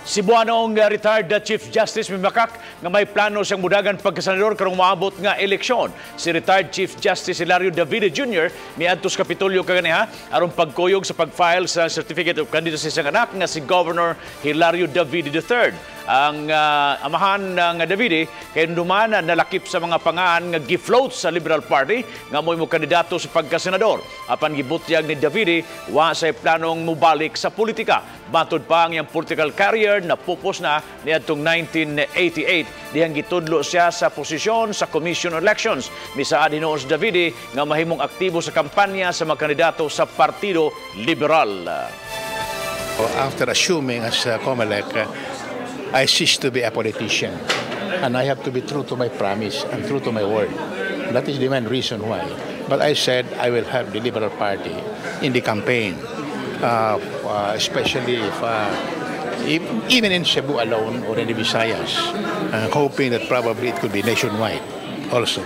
Cebuanong retired Chief Justice mimakak nga may plano siyang mudagan pagkasenador karong moabot nga eleksyon. Si retired Chief Justice Hilario Davide Jr. miadto sa Kapitolyo kaganiha aron pagkuyog sa pag-file sa Certificate of Candidacy sa anak nga si Governor Hilario Davide III. Ang amahan ng Davide kay duman nalakip sa mga pangan nga gifloat sa Liberal Party nga mo'y mo kandidato sa pagkasenador. Apan gibutyag ni Davide, wa say planong mubalik sa politika. Matod pa, ang iyang political career napupos na niadtong 1988 dihang gitudlo siya sa posisyon sa Commission on Elections. Misaad hinuon si Davide nga mahimong aktibo sa kampanya sa mga kandidato sa Partido Liberal. After assuming as COMELEC, I ceased to be a politician. And I have to be true to my promise and true to my word. That is the main reason why. But I said I will help the Liberal Party in the campaign, especially if, even in Cebu alone or in the Visayas, hoping that probably it could be nationwide also.